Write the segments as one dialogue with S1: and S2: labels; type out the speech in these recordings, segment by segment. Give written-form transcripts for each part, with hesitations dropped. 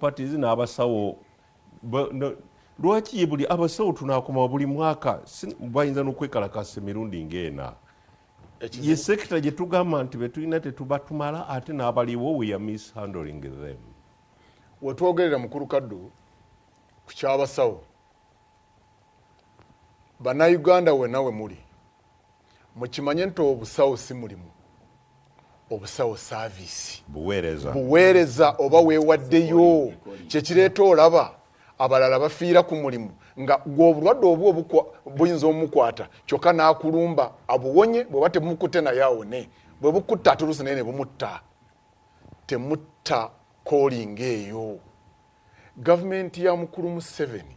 S1: Parties n'abasawo. Lwaki ye buli abasawo tunakoma buli mwaka bayinza n'okwekalakasa emirundi ng'ena? Ye sector gye tugamba nti betulina tetubatumala, ate n'abaliwo we are mishandling them.
S2: Wetwogerera, mukulu Kaddu, ku kyabasawo, Bannayuganda wenna we muli mukimanye nti obusawo si mulimu, obusawo service.
S1: Buweereza.
S2: Buweereza oba weewaddeyo. Kyekireeta olaba abalala bafiira ku mulimu, nga gwe obulwadde obwo buyinza omukwata kyokka n'akulumba abuwonye. Bweba tebumukutte naye awone, bwe bukutta ate oluusi naye ne bumutta. Temutta calling eyo. Gavumenti ya mukulu Museveni,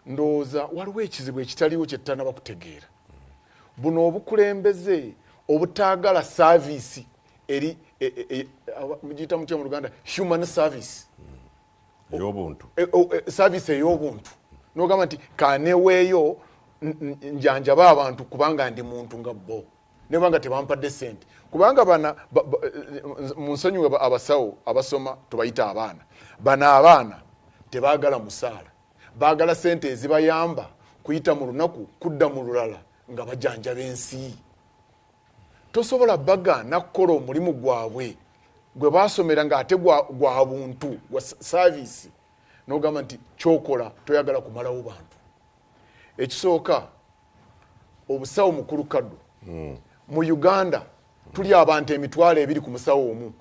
S2: ndowooza waliwo ekizibu ekitaliwo kyetutanaba kutegeera. Buno obukulembeze obutaagala service eri mugiyita mutya mu Luganda, human service?
S1: Ey'obuntu.
S2: Service ey'obuntu, nogamba nti kaneweeyo njanjabe abantu kubanga ndi muntu nga bo, nebanga tebampadde sente, kubanga bana mu nsonyiwe abasawo abasoma tubayita abaana. Bano abaana tebaagala musaala, baagala sente ezibayamba kuyita mu lunaku kudda mu lulala nga bajanjaba ensi. Tosobola bagaana kukola omulimu gwabwe gwe basomera ng'ate gwa buntu, gwa service, nogamba nti kyokola toyagala kumalawo bantu. Ekisooka, obusawo, mukulu Kaddu, mu Uganda tuli abantu 20,000 ku musawo omu.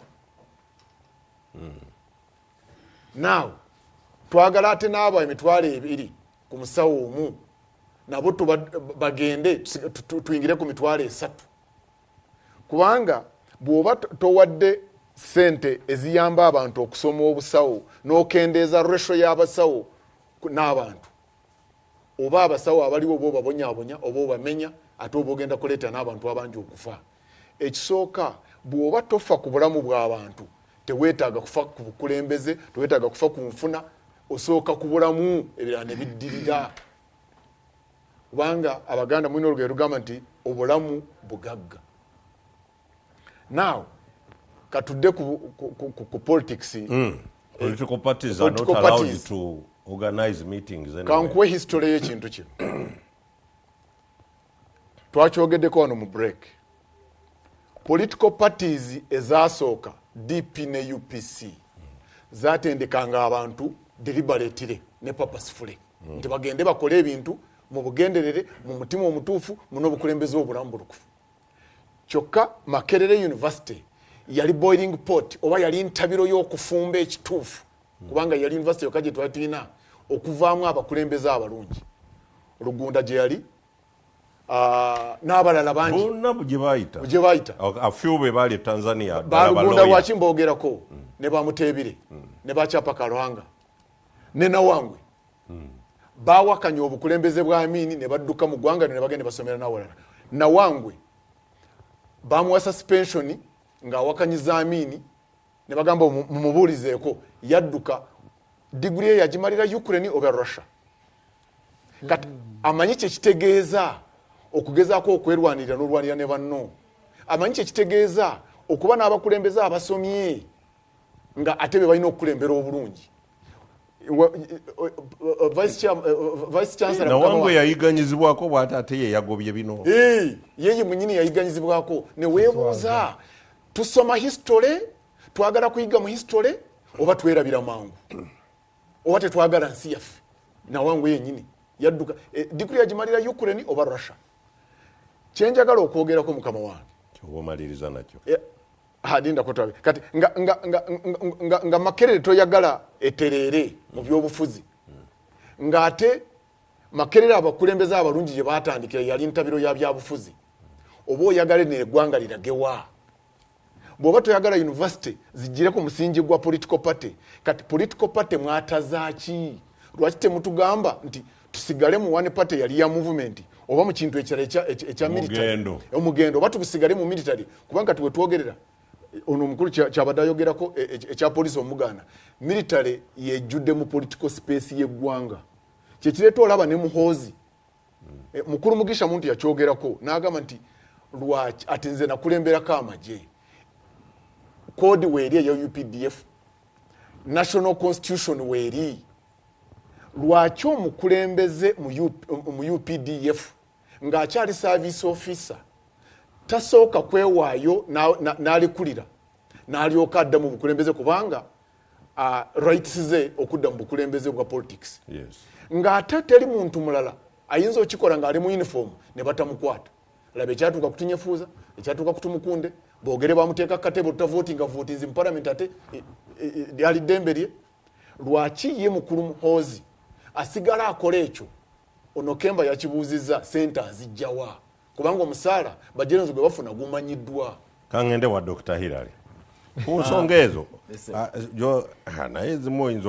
S2: Naawe twagala ate n'abo 20,000 ku musawo omu nabo bagende tuyingire ku 30,000, kubanga bw'oba towadde sente eziyamba abantu okusoma obusawo n'okendeeza ratio y'abasawo n'abantu, oba abasawo abaliwo oba obabonyabonya oba obamenya, ate oba ogenda kuleeta n'abantu abangi okufa. Ekisooka, bw'oba tofa ku bulamu bw'abantu, teweetaaga kufa ku bukulembeze, teweetaaga kufa ku nfuna. Osooka ku bulamu, ebirala ne biddirira, kubanga Abaganda mulina olugero lugamba nti obulamu bugagga. Now katudde ku politics.
S1: Political parties are not
S2: Political
S1: allowed
S2: parties.
S1: to organize meetings anywhere.
S2: Kankuwe history y'ekintu kino. Twakyogeddeko wano mu break. Political parties ezasooka, DP ne UPC, zatendekanga abantu deliberately ne purposefully nti bagende bakole ebintu mu bugenderere, mu mutima omutuufu, mu n'obukulembeze obulambulukufu. Kyokka Makerere University yali boiling pot, oba yali ntabiro y'okufumba ekituufu, kubanga yali university yokka gye twali tulina okuvaamu abakulembeze abalungi. Rugunda gye yali, n'abalala bangi.
S1: Bonna gye bayita.
S2: Gye bayita.
S1: A few be baali e Tanzania ddala.
S2: Balugunda.
S1: Balawyer.
S2: Lwaki mbogerako? Ne Bamuteebire ne Bakyapa Kalwanga ne Nawangwe bawakanya obukulembeze bwa Amini ne badduka mu ggwanga ne bagenda basomera nawalala. Nawangwe bamuwa suspension ng'awakanyiza Amini, ne bagamba mumubuulizeeko. Yadduka, diguri ye yagimalira Ukraine oba Russia. Kati amanyi kyekitegeeza okugezaako okwerwanirira n'olwanirira ne banno, amanyi kyekitegeeza okuba n'abakulembeze abasomye nga ate be balina okukulembera obulungi. Vice Chancellor mukama
S1: Nawangwe
S2: wange.
S1: Yayiganyizibwako bw'ate ate ye yagobye bino.
S2: Yeye mwenyini yayiganyizibwako. Neweebuuza, tusoma history, twagala kuyiga mu history oba twerabira mangu oba tetwagala nsi yaffe? Nawangwe yenyini yadduka, diguri yagimalira Ukraine oba Russia. Kyenjagala okwogerako, mukama wange,
S1: Kyoba omaliriza nakyo.
S2: Linda kotwabe. Kati nga Makerere toyagala etereere mu byobufuzi, ng'ate Makerere abakulembeze abalungi gye batandikira yali ntabiro ya byabufuzi, oba oyagala eno eggwanga liragewa? Bw'oba toyagala university zigire ku musingi gwa political party, kati political party mwatazaaki? Lwaki temutugamba nti tusigale mu one party yali ya movement, oba mu kintu ekirala ekya military?
S1: Omugendo.
S2: Omugendo, oba tusigale mu military? Kubanga tuwetwogerera ono omukulu kyabadde ayogerako ekya poliisi omugaana, military yejjudde mu political space y'eggwanga. Kyekireeta olaba ne Muhoozi. Mukulu Mugisha Muntu yakyogerako n'agamba nti lwaki ati nze nakulemberako amagye, code weeri eya UPDF. National constitution weeri, lwaki omukulembeze mu UPDF ng'akyali service officer tasooka kwewaayo n'alikulira n'alyoka adda mu bukulembeze, kubanga rights ze okudda mu bukulembeze bwa politics, ng'ate teri muntu mulala ayinza okikola ng'ali mu uniform ne batamukwata? Laba ekyatuuka ku Tinyefuza, ekyatuuka ku Tumukunde. Boogere bamuteeka katebe tutavotinga votinzi mu parliament, ate lyali ddembe lye. Lwaki ye mukulu Muhoozi asigala akola ekyo? Ono Kemba yakibuuzizza, sente azijjawa? Kubanga omusaala bajerenzi gwe bafuna gumanyiddwa.
S1: Kaŋŋende wa Dr Hillary ku nsonga ezo. Naye ezimu oyinza oba